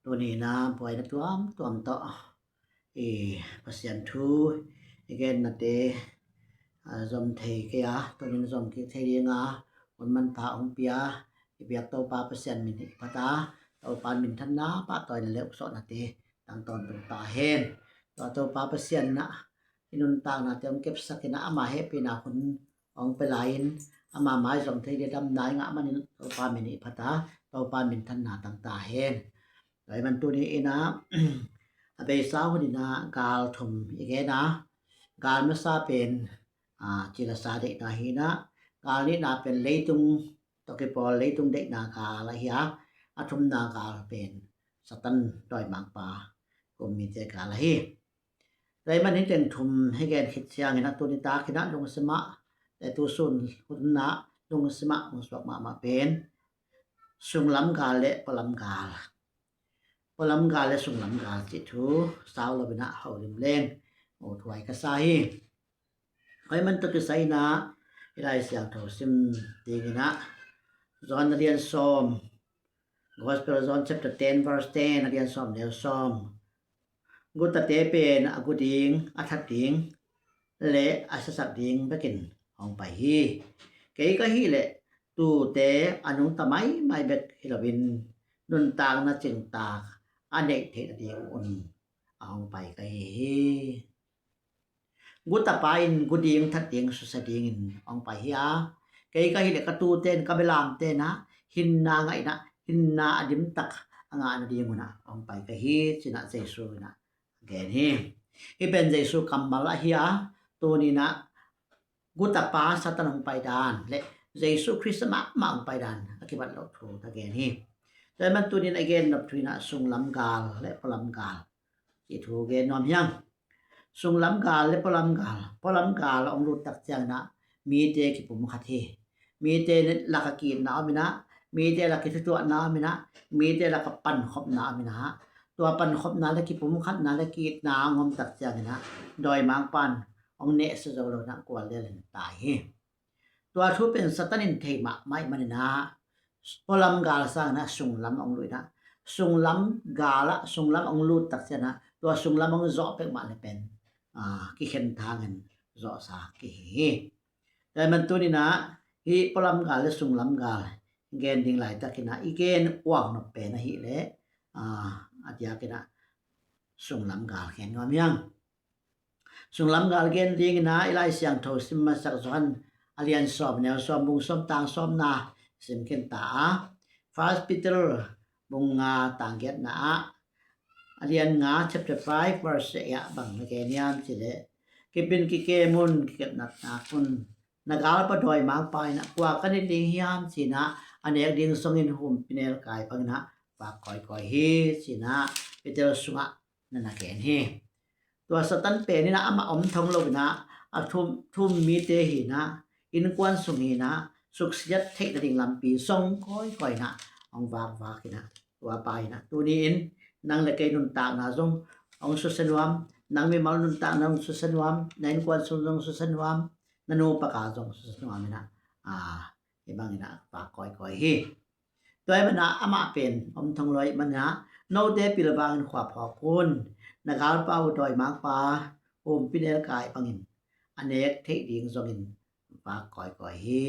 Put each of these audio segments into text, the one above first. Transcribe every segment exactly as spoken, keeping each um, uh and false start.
Tuni in ah buaina tuamtuam tawh i Pasian thu i gennate zom thei kei a, tuni in zom kik thei ding a, hun manpha hong pia i biak Topa Pasian min i phat a, Topa minthanna pahtawina le ukzawhnate tangtawn tung ta hen. Tua Topa Pasian in ah i nuntaknate hong kepsak in ah, ama hehpihna hun hong pia lai-in, ama mai zom thei ding a damna i ngah manin Topa min i phat a, Topa minthanna tang ta hen. Tua ahih man tuni in ah a beisa hun in ah gal thum i gen a, gal masa pen cilesa deihna hi in ah, gal nihna pen leitung tawh kipawl leitung deihna gal ahi a, a thumna gal pen Satan dawimangpa kum mite gal ahi. Tua ahih man hih teng thum hih gen khit ciangin ah tuni tak in ah lungsim ah, tu sun hun ah lungsim ah hong suak mahmah pen sunglam gal le pualam gal. Pualam gal le sunglam gal cih thu sau lo in ah holim leng ut huai ka sa hi. Tua ahih man tawh kisai in ah i Lai Siangtho sim ding in ah John a lian sawm, Gospel John chapter ten verse ten, a lian sawm neu sawm. Gutate pen a gu ding, a that ding le a siasak ding bekin hong pai hi. Kei ka hih leh tuute a nungta maimai bek hi loin nuntakna cingtak a neih theih nading un a hong pai ka hi hi. Gutapa in gu ding, that ding, susia dingin hong pai hi a, kei ka hih leh ka tuute in, ka belamte in ah hinna ngah in ah, hinna a dimtak a ngah nading un ah hong pai ka hi, ci in ah Jesu in ah gen hi. Hih pen Jesu kammal ahi a, tuni in ah gutapa Satan hong pai dan le Jesu Khrist mahmah hong pai dan a kibat loh thu ka gen hi. Tua ahih man tuni in a gen nop thu in ah sunglam gal le pualam gal cih thu gen nuam hi ing. Sunglam gal le pualam gal. Pualam gal a hong lut tak ciangin ah mite kipumkhat hi. Mite lak ah ki-itna om in ah, mite lak ah kithutuahna om in ah, mite lak ah pankhopna om in ah, tua pankhopna le kipumkhatna le ki-itna hong om tak ciangin ah dawimangpa in hong nehsia zo lo in ah guallel in tai hi. Tua thu pen Satan in thei mahmah ahih man in ah pualam gal sangin ah sunglam hong lut in ah, sunglam gal ah sunglam hong lut tak ciangin ah tua sunglam hong zawh peuhmah le pen kikhen thangin zawhsa kihi hi. Tua ahih man tuni in ah hih pualam gal le sunglam gal gen ding laitak in ah i gen uang nop pen ahih leh a diak in ah sunglam gal gen nuam hi ing. Sunglam gal gen ding in ah i Lai Siangtho sim masak Johan a lian sawm, neu sawm, bung sawm, tang sawmna sim khin ta a, First Peter bung nga, tang giatna ah, a lian nga, chapter five verse eight ah bang na gen hiam cih leh, kipin kikem un, kikepnatnak un. Na galpa dawimangpa in ah kua ka hi ding hiam ci in ah a nek ding zongin humpinelkai bangin ah vak kawikawi hi, ci in ah Peter sungah na na gen hi. Tua Satan pen in ah amah om thong lo in ah a thu um, thu um mite hi in ah, innkuan sung hi in ah suksiat theih nading lampi zong kawikawi in ah hong vakvak in ah, tua pa in ah tuni in nang le kei nuntakna zong hong susia nuam, nang mimal nuntakna hong susia nuam, na innkuan sung zong susia nuam, na nupa ka zong susia nuam in ah, a, hih bangin ah vak kawikawi hi. Tua ahih man ah amah pen om thong lo ahih man ah note pilvangin khua phawk un. Na galpa uh dawimangpa humpinelkai bangin a nek theih ding zongin vak kawikawi hi.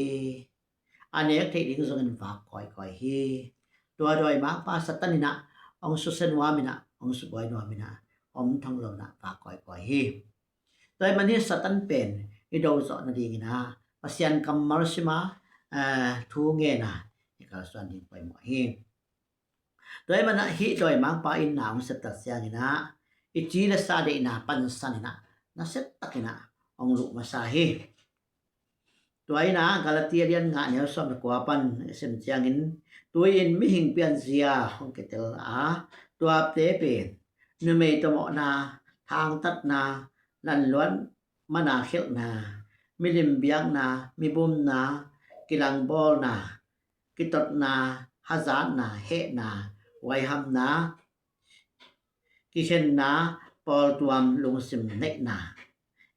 A nek theih ding zongin vak kawikawi hi. Tua dawimangpa Satan in ah hong susia nuam in ah, hong subuai nuam in ah, om thong lo in ah vak kawikawi hi. Tua ahih man hih Satan pen i do zawh nading in ah Pasian kammal sim a, eh, thu ngen a i kalsuan ding poimawh hi. Tua ahih man ah hih dawimangpa in na hong sep tak ciangin ah i ci le sa deihna pansan in ah nasia takin ah hong luh masa hi. Tua in ah Galati a lian nga, neu sawm le kua pan i sim ciangin, tu-in mihing pianzia hong kitel a, tuate pen numei tawh mawhna, thangtatna, lanluat mana khelhna, milim biakna, mibumna, kilangbawlna, kitotna, hazatna, hehna, huaihamna, kikhenna, pawltuam lungsim neihna,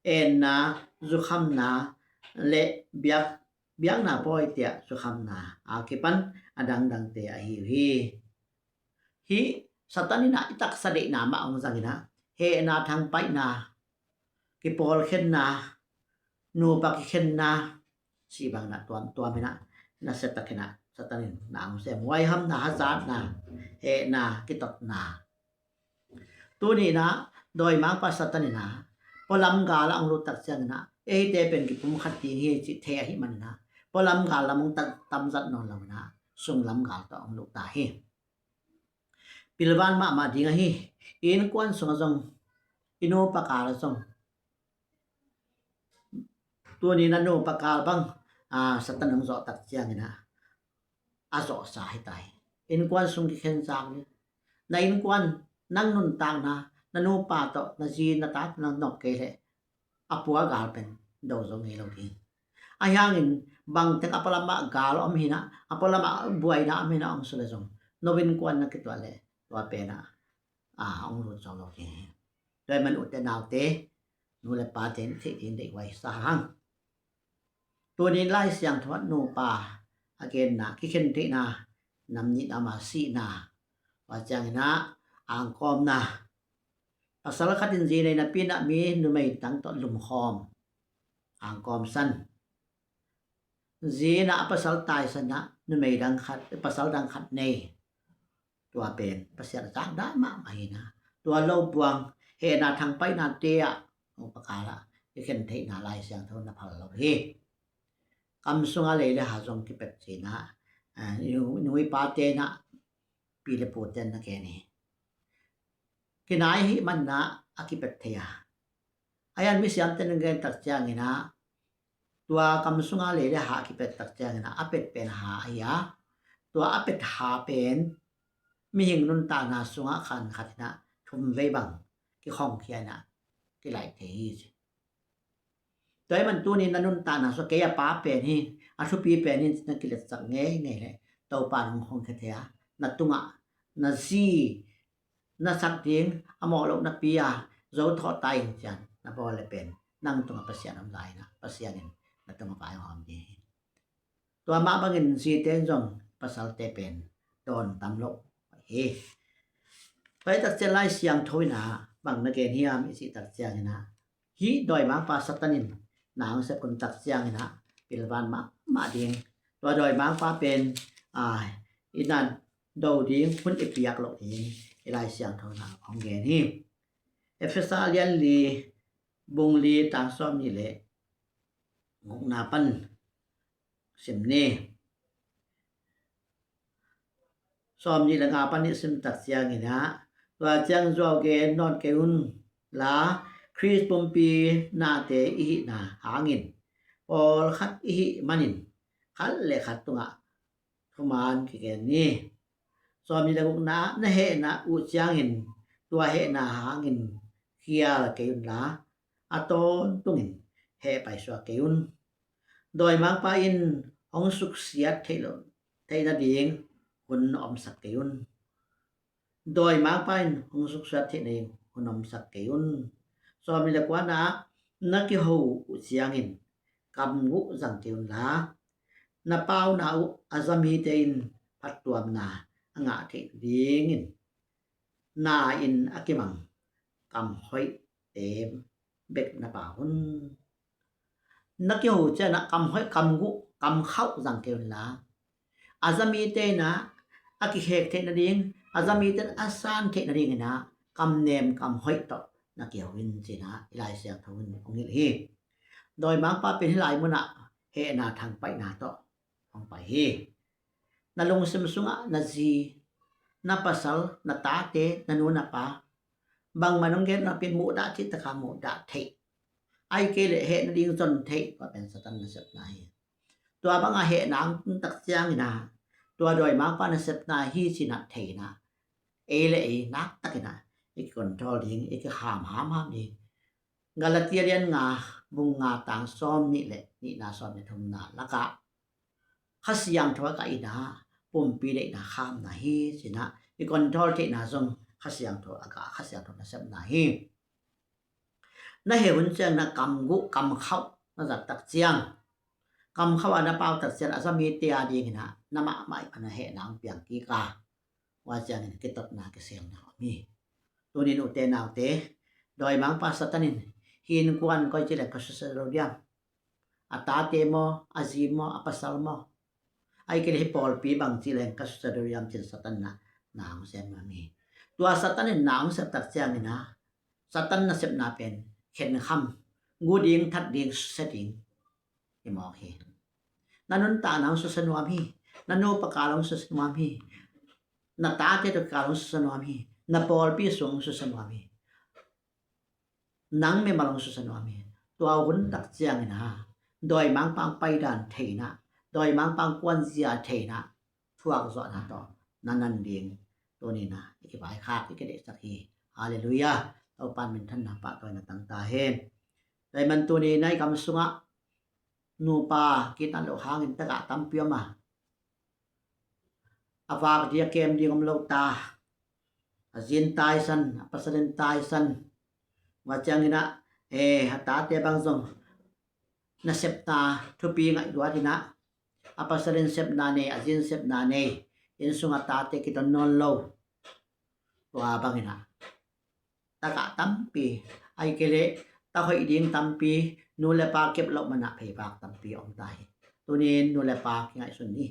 enna, zukhamna le biak, biakna pawi tiah zukhamna a kipan a dangdangte ahi uh hi. Hih Satan in ah i taksa deihna mah hong zang in ah, hehna, thangpaihna, kipawlkhenna, nupa kikhenna, cih bang in ah tuamtuam in ah, nasia tak in ah Satan in na hong sem. Huaihamna, hazatna, hehna, kitotna. Tuni in ah dawimangpa Satan in ah pualam gal ah hong lut tak ciangin ah, eite pen kipumkhat ding hi cih thei ahih manin ah, pualam gal lam hong tam, tamzat nawn lo in ah, sunglam gal tawh hong lut ta hi. Pilvan mahmah ding ahi. I innkuan sungah zong, i nupa kal ah zong, tuni in a nupa kal bang, a, Satan hong zawh tak ciangin ah, a zawhsa hi ta hi. Innkuan sung kikhen zak ding. Na innkuan, nang nuntakna, na nupa tawh, na zi, na ta, na nop kei leh, a pua gal pen do zo ngei lo ding. Ahi hangin bangteng a pualam ah gal om hi in ah, a pualam ah buaina om hi in ah, om suk leh zong, no innkuan na kituah leh tua pen ah, a, hong lut zo lo ding hi. Tua ahih man ute naute, nu le pate in theih ding deihhuai sa hang. Tuni in Lai Siangtho ah nupa a genna, kikhen theihna nam nihna, ama sihna, tua ciangin ah angkawmna. Pasal khat in zi nei napi in ah mi numei dang tawh lumkhawm, angkawmsan. Zi in ah a pasal taisan ah numei dang khat, pasal dang khat nei. Tua pen Pasian a zakdah mahmah hi in ah, tua lo buang, hehna, thangpaihnate ah, nupa kal ah kikhen theihna Lai Siangtho na phal lo hi. Kam sungah lei le ha zong kipet ci in ah, a, nu, nu i pate in ah, pi le pute in na gen hi. Kinai ahih manin ah a kipet thei a. Ahi hang misiamte in hong gen tak ciangin ah, tua kam sungah lei le ha a kipet tak ciangin ah, a pet pen ha ahi a, tua a pet ha pen mihing nuntakna sungah khan khat in ah thum vei bang kikhongkhia in ah kilaih thei hi ci. Tua ahih man tuni in na nuntakna sungah kei a pa pen hi, a thupi pen hi ci-in na kiletsak ngeingei leh, Topa in hong khongkhia thei a, na tungah na zi na sak ding a mawh loh napi a, zo thawh ta ing ci-in na bawl leh pen nang tungah Pasian om lai in ah, Pasian in na tungah vai hong hawm ding hi. Tua mah bangin zite in zong pasalte pen dawn tam lo hi. Pai tak ciang Lai Siangtho in ah bang na gen hiam i cih tak ciangin ah, hih dawimangpa Satan in na hong sep hun tak ciangin ah pilvan mahmah ding. Tua dawimangpa pen, a, i na do ding hun i piak loh ding i Lai Siangtho in ah hong gen hi. Efesa a lian li, bung li, tang sawmnih le gukna pan sim ni. Sawmnih le nga pan i sim tak ciangin ah, tua ciang zuau gen nawn kei un la, Khrist pumpi nate i hihna hangin pawlkhat i hih manin khat le khat tungah thuman kigen ni. Sawmnih le gukna, na hehna uh ciangin tua hehna hangin khial kei un la, a tawntungin heh paisuak kei un. Dawimangpa in hong suksiat theih loh, theih nading hun omsak kei un. Dawimangpa in hong suksiat theih nading hun omsak kei un. Sawmnih le kuana, na kiho uh ciangin kam guh zang kei un la, na pauna uh a za mite in phattuamna a ngah theih dingin na in a kimang kam hoihte bek na pau un. Na kiho ciangin ah kam hoih, kam guh, kam khauh zang kei un la, a za mite in ah a kikhek theih nading, a za mite in a san theih nadingin ah kam nem kam hoih tawh na kiho in ci-in ah i Lai Siangtho in hong hilh hi. Dawimangpa pen hih lai munah hehna thangpaihna tawh hong pai hi. Na lungsim sungah na zi, na pasal, na tate, na nu na pa, bangmah nong gen napi in muhdah cih takah muhdah theih, ahih kei leh heh nading zon theih, tua pen Satan nasepna hi. Tua bangah hehna hong tun tak ciangin ah, tua dawimangpa nasepna hi ci-in ah thei in ah, ei le ei naktakin ah i kicontrol ding, i kikham hamham ding. Galatia lian nga, bung nga, tang sawmnih le nihna, sawmnih le thumna lakah Kha Siangtho a gah in ah pumpi deihna khamna hi ci-in ah i control theihna zong Kha Siangtho a gah, Kha Siangtho nasepna hi. Na heh hun ciang na kam guh kam khauh na zat tak ciang, kam khauh a na pau tak ciang a za mite a dingin ah na mahmah i pan a hehna hong piang kik a, Tua ciangin kitotna kiselna om hi. Tunin ute naute, dawimangpa Satan in hi innkuan koi ci leng ka susia lo diam? A tate maw, a zi maw, a pasal maw? Ahih kei leh hi pawlpi bang ci leng ka susia lo diam ci-in Satan in na hong sem nuam hi. Tua Satan in na hong sep tak ciangin a, Satan nasepna pen khenkham, gu ding, that ding, susia ding hi mawk hi. Na nuntakna hong susia nuam hi. Na nupa kal hong susia nuam hi. Na tate tawh kikal hong susia nuam hi. Na pawlpi sung hong susia nuam hi. Nang mimal hong susia nuam hi. Tua hun tak ciangin a, dawimangpa hong paidan theihna, dawimangpa hong kuanzia theihna, thuakzawhna tawh na nan ding tunin a i kivaikhak, i kideihsak hi. Halleluiah. Topa in minthanna, pahtawina tang ta hen. Tua ahih man tunin a i gam sungah nupa kiitna loh hangin tagah tampi om a, a vak ding a kem ding om lo ta, a zi in taisan, a pasal in taisan. Tua ciangin a, eh, a tate bang zong nasepna thupi ngaih luat in a, a pasal in sepna nei, a zi in sepna nei, inn sungah tate kiton nawn lo. Tua bangin a tagah tampi, ahih kei leh ta hoih ding tampi, nu le pa kep loh man a pheivak tampi om ta hi. Tunin nu le pa kingaihsun ni.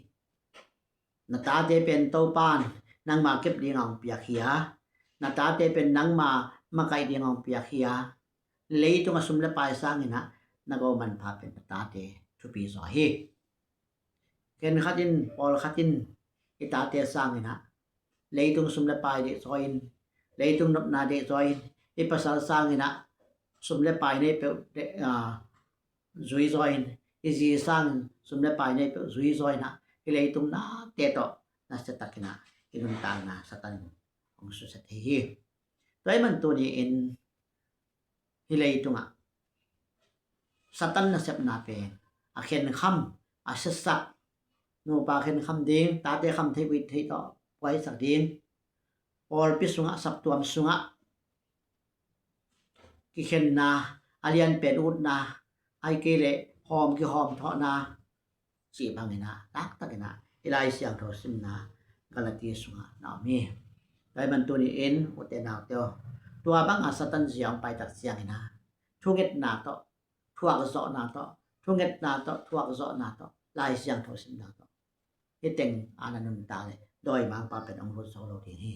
Na tate pen Topa in nangma kep ding a hong piak hi a, na tate pen nangma makaih ding a hong piak hi a, leitung a sum le pai sangin a na go manpha pen na tate thupi zaw hi. Khenkhat in, pawlkhat in i tate sangin a leitung sum le pai deih zaw in, leitung nopna deih zaw in, i pasal sangin a sum le pai nei peuh deih, ah, zui zaw in, i zi sangin sum le pai nei peuh zui zaw in a, i leitung nate tawh nasia takin a i nuntakna Satan in hong susia thei hi. Tua ahih man tuni in hih leitungah Satan nasepna pen a khenkham, a siasak, nupa khenkham ding, tate kham thei buai thei tawh buaisak ding, pawlpi sungah, saptuam sungah kikhenna, a lianpen utna, ahih kei leh hawm kihawm thawhna, cih bangin a taktakin a i Lai Siangtho simna Galati sungah na om hi. Tua ahih man tuni in ute naute aw, tua banga Satan zia hong pai tak ciangin a thungetna tawh, thuakzawhna tawh, thungetna tawh, thuakzawhna tawh, Lai Siangtho simna tawh, hih teng a na nuntak leh dawimangpa pen hong lut zo lo ding hi.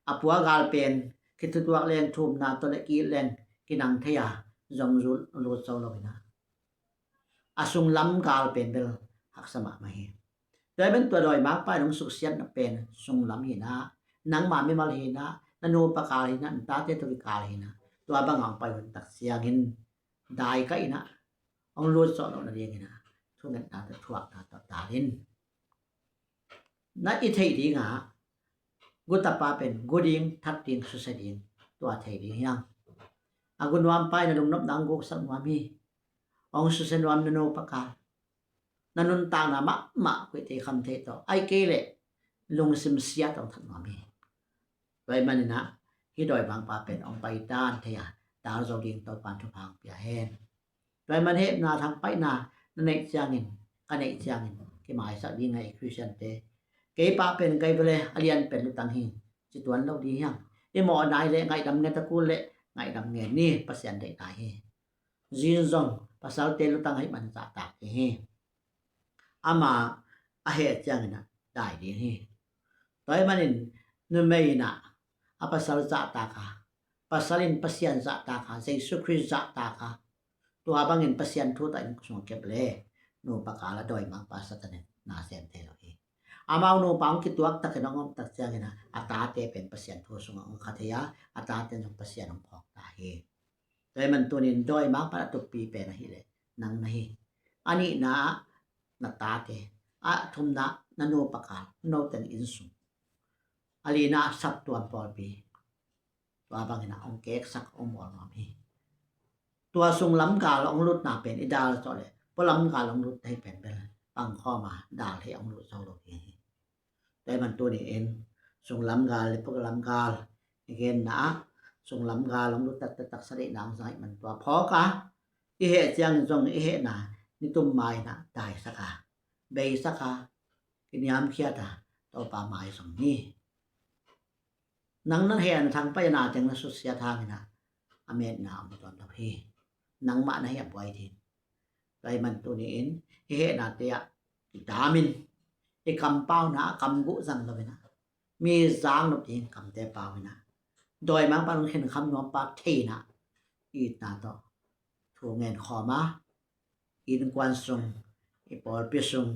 A pua gal pen kithutuak leng, thumna tawh le kiit leng kinang thei a, zong lut zo lo hi na. A sunglam gal pen bel haksa mahmah hi. Tua ahih man tua dawimangpa in hong suksiatna pen sunglam hi na, nangma mimal hi na, na nupa kal hi na, na tate tawh kikal hi na. Tua banga hong pai hun tak ciangin dai kah in a, hong lut zawh loh nadingin a thungetna tawh, thuakna tawh dal in. Na i theih dingah gutapa pen gu ding, that ding, susia ding, tua thei ding hi hang. A gu nuampa in a lungnopna hong guksak nuam hi. Hong susia nuam na nupa kal, na nuntakna mahmah kuite kham thei tawh, ahih kei leh lungsim sia tawh hong that nuam hi. Tua ahih manin a hih dawimangpa pen hong paidan thei a, dal zo ding Topa in thupha hong pia hen. Tua ahih man hehna, thangpaihna na neih ciangin, ka neih ciangin kimaisak ding a, i Khristiante. Kei pah pen kei vele a lianpen lutang hi, ci tuan lo ding hi hang. I mawhna hi leh ngaihdam ngen, a kul leh ngaihdam ngen ni, Pasian deihna hi. Zi in zong pasalte lutang ahih man zahtak ding hi. Ama a heh ciangin a dai ding hi. Tua ahih manin numei in a pasal zahtak a, pasal in Pasian zahtak a, Jesu Khrist zahtak a, tua bangin Pasian thu tawh inn sung kep leh nupa kal a dawimangpa Satan in na sem thei lo hi. Amau nupa hong kituak takin hong om tak ciangin a, a tate pen Pasian thu sungah hong kha thei a, a tate in zong Pasian hong phawk ta hi. Tua ahih man tunin dawimangpa a thupi pen ahih leh nang na hi. A nihna ah na tate, a thumna ah na nupa kal, note inn sung, a lina ah saptuam, pawlpi. Tua bangin a hong keksak, hong bawl nuam hi. Tua sunglam gal hong lutna pen i dal zawh leh pualam gal hong lut thei pen bel pangkhawm a, dal hi, hong lut zo lo ding hi. Tua ahih man tuni in sunglam gal le pualam gal i genna ah, sunglam gal hong lut taktak taksa deihna hong zang ahih man tua phawk a, i heh ciangin zong i hehna ni tum mai in a daisak a, beisak a, kiniamkhiat a, Topa mai zong ni. Nang na hehna thangpaihna teng na susia thanginah a metna om tuan lo hi. Nangmah na heh buai ding. Tua ahih man tuni-in hih hehnate ah i damin i kampauna a kamguh zang loinah mi zang nop ding kamte pau inah dawimangpa hong khenkham nuampa thei inah itna tawh thu ngen khawm a, i innkuan sung, i pawlpi sung,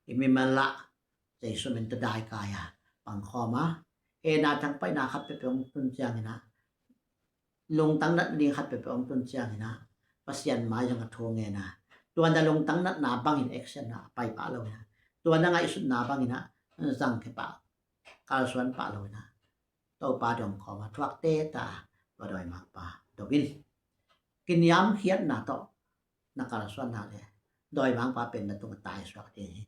i mimal ah Jesu min tawh daikai a pang khawm a, hehna thangpaihna khat peuhpeuh hong tun cianginah lungtang nat ding khat peuhpeuh hong tun cianginah Pasian mai zong a thu ngen a, tuan a lungtang natna bangin action ah pai pah loinah tuan a ngaihsutna banginah zangkhia pah, kalsuan pah loinah Topa dong khawm a thuakte ta tua dawimangpa dongin kiniamkhiatna tawh na kalsuanna le dawimangpa pen na tung a taisuak ding hi.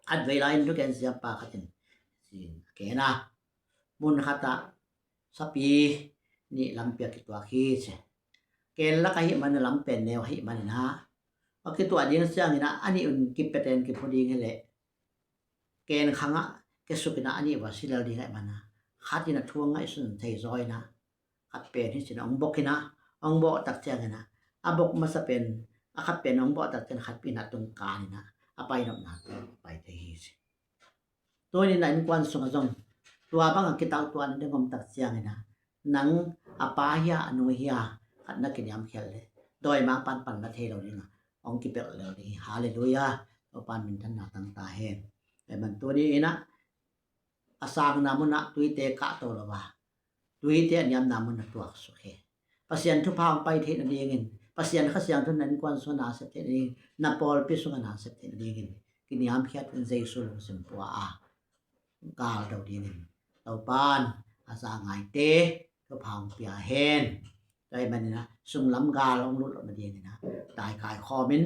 Khatvei lai-in thugen siampa khatin sin a gen a, mun khatah sapi nih lampi a kituak hi ci. Ken lak ahih man a lampen neu ahih maninah a kituah ding cianginah a nih un kipeten kiphu ding hi leh ken khangah kisukinah a nih ua silal ding ahih mana khatin a thu a ngaihsun thei zaw inah khat pen hi cinah hong bok inah hong bawh tak cianginah a bok masa pen a khat pen hong bawh tak ciang khat pi inah tung kan inah a pai nopna tawh pai thei hi ci. Tuninah innkuan sungah zong tua bangah kitautuahna ding om tak cianginah nang a pa hia a nu hia khat na kiniamkhiat leh dawimangpan panna thei lo dingah hong kipelh lel ding hi. Halleluiah. Topa minthanna tangta hen. Ahih man tuni inah a sangna munah tuite kahto lo a, tuite a niamna munah tuaksuk hi. Pasian thupha hong pai theih nadingin, Pasian Kha Siangtho na innkuan sungah na sep theih nadingin, na pawlpi sungah na sep theih nadingin kiniamkhiat in Jesu lungsim pua a gal do dingin Topan a za ngaite thupha hong pia hen. Tua ahih maninah sunglam gal hong lut loh nadinginah daikai khawmin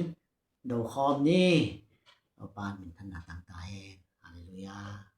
do khawm ni. Topan minthanna tangta hen. Halleluiah.